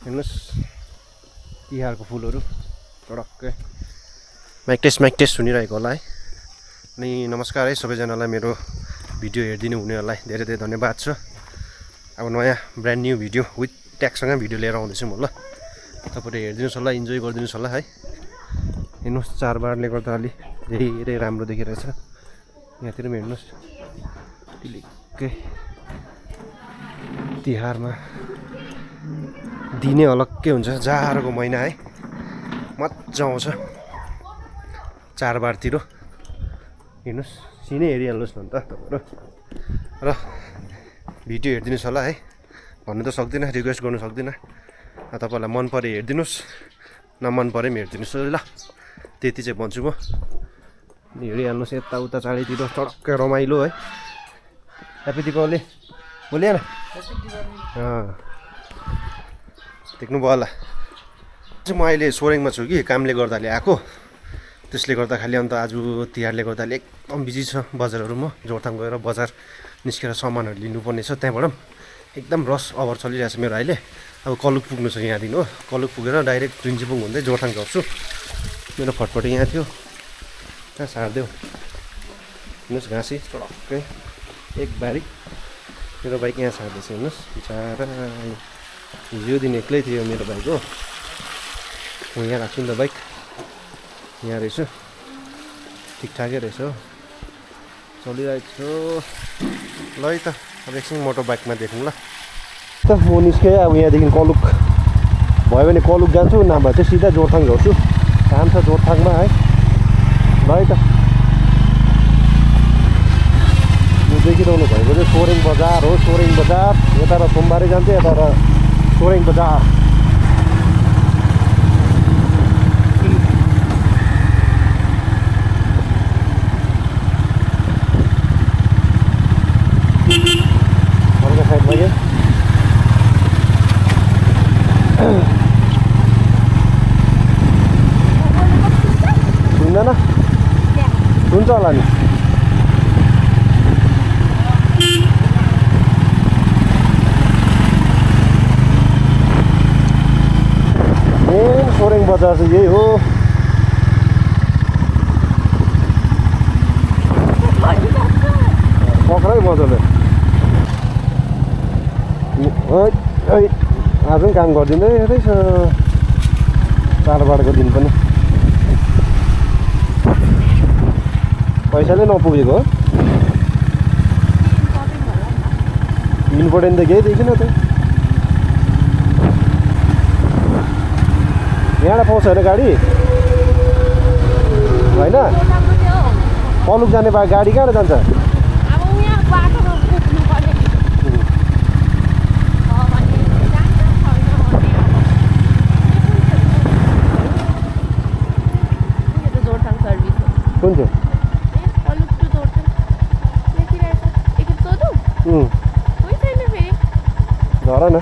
हेर्नुस् तिहारको फुलहरू टडक्कै माइक टेस्ट सुनिरहेको होला है। अनि नमस्कार है सबैजनालाई, मेरो भिडियो हेरिदिनु हुनेहरूलाई धेरै धेरै धन्यवाद छ। अब नयाँ ब्रान्ड न्यू भिडियो विथ ट्यागसँग भिडियो लिएर आउँदैछु म। ल तपाईँले हेरिदिनुहोस् होला, इन्जोय गरिदिनुहोस् होला है। हेर्नुहोस् चाडबाडले गर्दा अलि धेरै राम्रो देखिरहेछ। यहाँतिर पनि हेर्नुहोस् टिलिक्कै तिहारमा दिने अलग्गै हुन्छ। जाडोको महिना है, मजा आउँछ चाडबाडतिर। हेर्नुहोस् सिनै हेरिहाल्नुहोस् न त तपाईँहरू। र भिडियो हेरिदिनुहोस् होला है, भन्नु त सक्दिनँ, रिक्वेस्ट गर्नु सक्दिनँ। तपाईँहरूलाई मन परे हेरिदिनुहोस्, नमन परे पनि हेरिदिनुहोस् ल, त्यति चाहिँ भन्छु म। हेरिहाल्नुहोस् यताउता चाडैतिर टडक्कै रमाइलो है। ह्याप्पी दिपावली बोलिए न। देख्नुभयो होला म अहिले सोरेङमा छु कि, कामले गर्दाले आएको, त्यसले गर्दाखेरि अन्त आज तिहारले गर्दाले एकदम बिजी छ बजारहरू। म जोरथाङ गएर बजार निस्केर सामानहरू लिनुपर्ने छ, त्यहाँबाट एकदम रस अवर चलिरहेको छ मेरो अहिले। अब कलुक पुग्नु छ यहाँदेखि हो, कलुक पुगेर डाइरेक्ट ट्रिन्जिपुङ हुँदै जोरथाङ झर्छु। मेरो फटफटी यहाँ थियो, कहाँ सार्दियो हेर्नुहोस् घाँसी टडक्कै एक बारी। मेरो बाइक यहाँ सार्दैछ हेर्नुहोस् बिचारा, हिजो दिन एक्लै थियो मेरो बाइक हो। म यहाँ राख्छु नि त बाइक, यहाँ रहेछ, ठिकठाकै रहेछ हो, चलिरहेको छु। ल है त अब एकछिन मोटर बाइकमा देखौँ ल। त म निस्केँ अब यहाँदेखि कलुक भयो भने कलुक जान्छु, नभए चाहिँ सिधा जोरथाङ झर्छु। काम छ जोरथाङमा है। ल है त यो देखिरहनु भएको चाहिँ सोरेङ बजार हो। सोरेङ बजार यता र सोमबारे जान्छ, यता र सोरेङ बजार। अर्को साइडमा के सुन्दैन, सुन्छ होला नि। मेन सोरेङ बजार चाहिँ यही हो। पक्रै मजाले आज पनि काम गरिदिँदै रहेछ, चाडबाडको दिन पनि पैसाले नपुगेको हो। इम्पोर्टेन्ट त केही देखिन त। यहाँबाट पाउँछ होइन गाडी होइन? कलुक जाने भए गाडी कहाँबाट जान्छ? कुन चाहिँ? झर न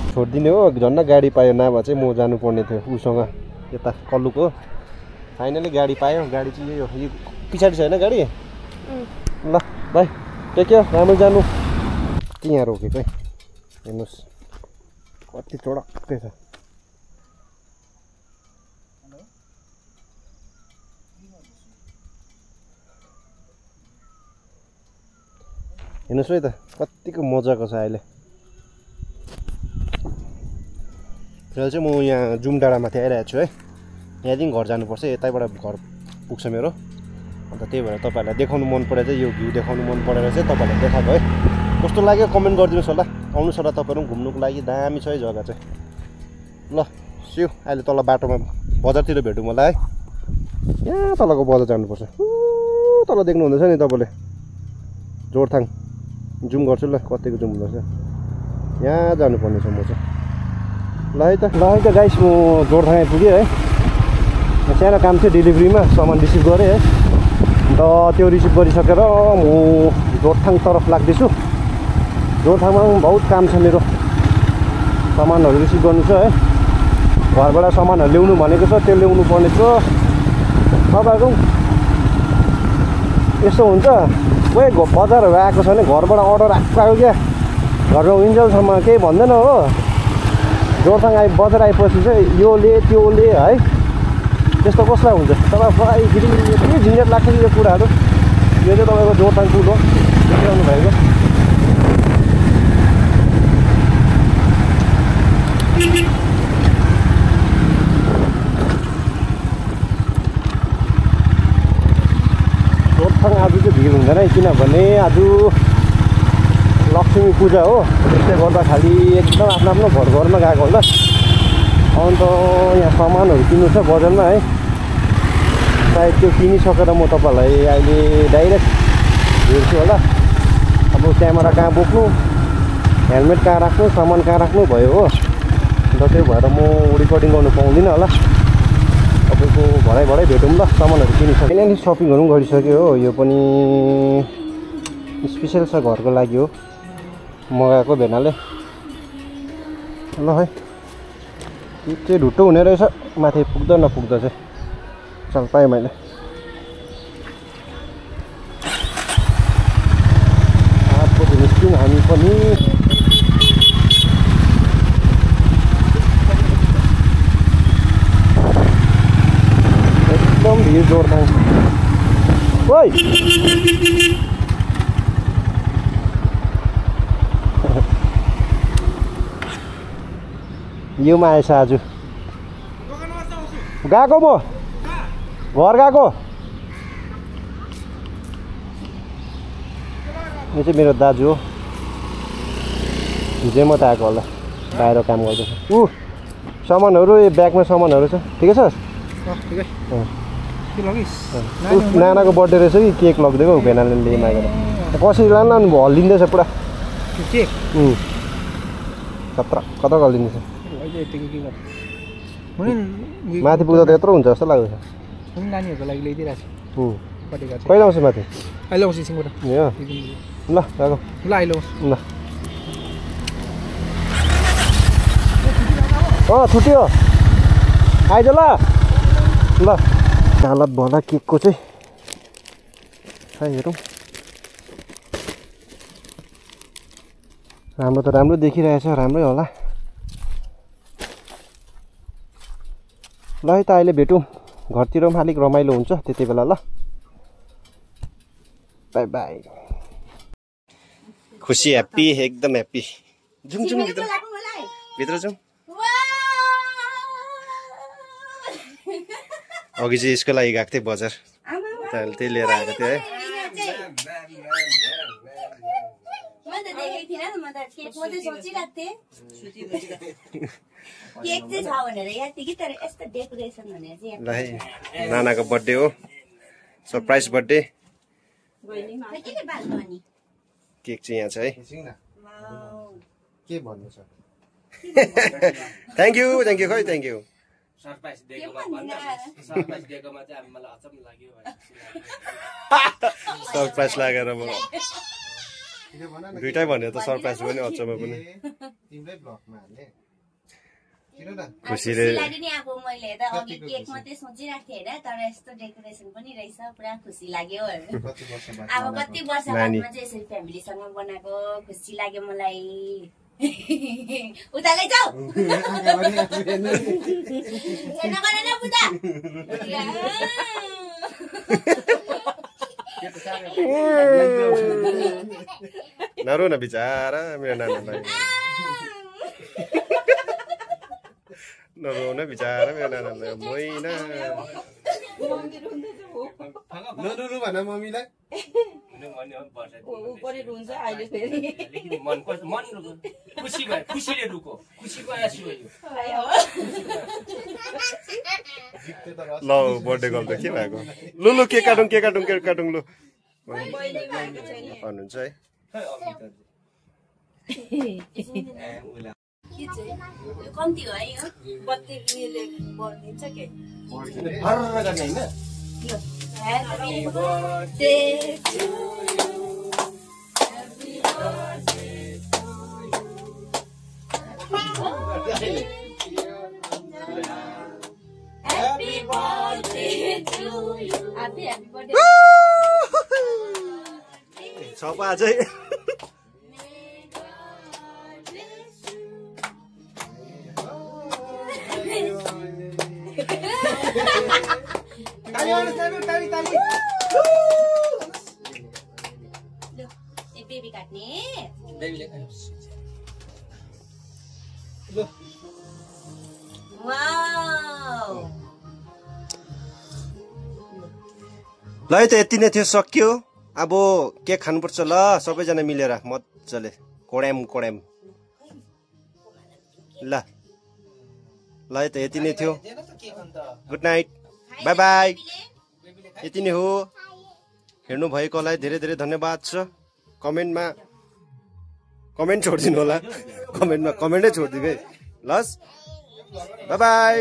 छोडिदिने हो, झन्न गाडी पायो, नभए चाहिँ म जानुपर्ने थियो उसँग यता कलुक हो। फाइनली गाडी पायो, गाडी चाहिँ यही हो, यो पछाडि छ होइन गाडी। ल भाइ टेक केयर, राम्रो जानु। यहाँ रोकेको है, हेर्नुहोस् कति चोडक्कै छ। हेर्नुहोस् है त कतिको मजाको छ अहिले। फिलहाल चाहिँ म यहाँ जुम डाँडामाथि आइरहेको छु है। यहाँदेखि घर जानुपर्छ, यतैबाट घर पुग्छ मेरो। अन्त त्यही भएर तपाईँहरूलाई देखाउनु मन परेर चाहिँ यो भ्यू देखाउनु मन परेर चाहिँ तपाईँहरूलाई देखाएको है। कस्तो लाग्यो कमेन्ट गरिदिनुहोस् होला। आउनुहोस् होला तपाईँहरू पनि घुम्नुको लागि, दामी छ है जग्गा चाहिँ। ल सिउ अहिले तल बाटोमा बजारतिर भेटौँ होला है। यहाँ तलको बजार जानुपर्छ, तल देख्नु हुँदैछ नि तपाईँले जोरथाङ। जुम गर्छु ल कतिको जुम हुँदैछ, यहाँ जानुपर्ने छ म चाहिँ। ल है त गाइस म जोरथाङ आइपुगेँ है। सानो काम थियो डेलिभरीमा, सामान रिसिभ गरेँ है। अन्त त्यो रिसिभ गरिसकेर म जोरथाङ तरफ लाग्दैछु। जोरथाङमा पनि बहुत काम छ मेरो, सामानहरू रिसिभ गर्नु छ है। घरबाट सामानहरू ल्याउनु भनेको छ, त्यो ल्याउनु पर्ने छ। तपाईँहरू यस्तो हुन्छ कोही बजारहरू आएको छ भने घरबाट अर्डर आएको क्या घरमा विन्जलसम्म केही भन्दैन हो जोरथाङ बजार आएपछि चाहिँ यो ले त्यो ले है त्यस्तो कसलाई हुन्छ तर प्रायः फेरि यति झन्झट लाग्छ कि यो कुराहरू यो चाहिँ तपाईँको जोरथाङ पुल हो देखिरहनु भएको जोरथाङ आज चाहिँ भिड हुँदैन किनभने आज लक्ष्मी पूजा हो त्यसले गर्दा खालि एकदम आफ्नो आफ्नो घर घरमा गएको होला अन्त यहाँ सामानहरू किन्नु छ बजारमा है सायद त्यो किनिसकेर म तपाईँलाई अहिले डाइरेक्ट हेर्छु होला अब क्यामेरा कहाँ बोक्नु हेलमेट कहाँ राख्नु सामान कहाँ राख्नु भयो हो अन्त त्यो भएर म रेकर्डिङ गर्नु पाउँदिनँ होला तपाईँको भरै भेटौँ ल सामानहरू किनिसक्यो अहिले सपिङहरू पनि गरिसक्यो हो यो पनि स्पेसल छ घरको लागि हो मगाएको भेनाले ल है यो चाहिँ ढुट्टो हुने रहेछ माथि पुग्दा नपुग्दा चाहिँ चल पाएँ मैले आठको निस्क्यौँ हामी पनि एकदम भिड जोरथाङ ओइ योमा आएछ आज गएको म घर गएको यो चाहिँ मेरो दाजु हो हिजै म त आएको होला बाहिर काम गर्दैछ सामानहरू यो ब्यागमा सामानहरू छ ठिकै छ नानाको बर्थडे रहेछ कि केक लगिदिएको भेनाले मागेर कसरी लानु हल्लिँदैछ पुरा खतरा कता हल्लिँदैछ माथि पुग्दा त यत्रो हुन्छ जस्तो लाग्दैछ नानीहरूको लागि ल्याइदिइरहेको छु कहिले आउँछ माथि अहिले आउँछ एकछिनबाट ल गएको ल अहिले आउँछ ल छुट्यो आइज ल हालत भला केकको चाहिँ हेरौँ राम्रो त राम्रो देखिरहेछ राम्रै होला ल है त अहिले भेटौँ घरतिर पनि अलिक रमाइलो हुन्छ त्यति बेला ल बाई बाई खुसी ह्याप्पी एकदम ह्याप्पी जाउँ भित्र जाउँ अघि चाहिँ यसको लागि गएको थिएँ बजार त्यही लिएर आएको थिएँ है ल है नानाको बर्थडे हो सरप्राइज बर्थडे केक चाहिँ यहाँ छ है के भन्नु छ थ्याङ्क यू खै थ्याङ्क यू सरप्राइज लागेर म दुइटै भन्यो त सरप्राइज पनि अचम्म पनि खुसीले अब मैले त अघि केक मात्रै सोचिरहेको थिएँ होइन तर यस्तो डेकोरेसन पनि रहेछ पुरा खुसी लाग्यो अब कति वर्ष बादमा चाहिँ यसरी फ्यामिलीसँग बनाएको खुसी लाग्यो मलाई उता लैजाऊ नरो न बिचारा मेरो नानालाई नरो न बिचारा मेरो नानालाई मैना नरुनु भन मम्मीलाई ल बर्थडे गर्ल त के भएको लु के काटौँ लु भन्नुहुन्छ है कम्ती हो है यो बत्ती बढ्दिन्छ के Happy birthday to you. Happy birthday to you. Happy birthday to you. Happy birthday. अब अझै बेबी काट्ने वाउ ल है त यति नै थियो सक्यो अब केक खानुपर्छ ल सबैजना मिलेर मजाले कोड्याम कोड्याम ल ल है त यति नै थियो गुड नाइट बाई बाई यति नै हो हेर्नु भएकोलाई धेरै धेरै धन्यवाद छ कमेन्टमा कमेन्ट छोडिदिनु होला कमेन्टमा कमेन्टै छोडिदिनु है लस बाई बाई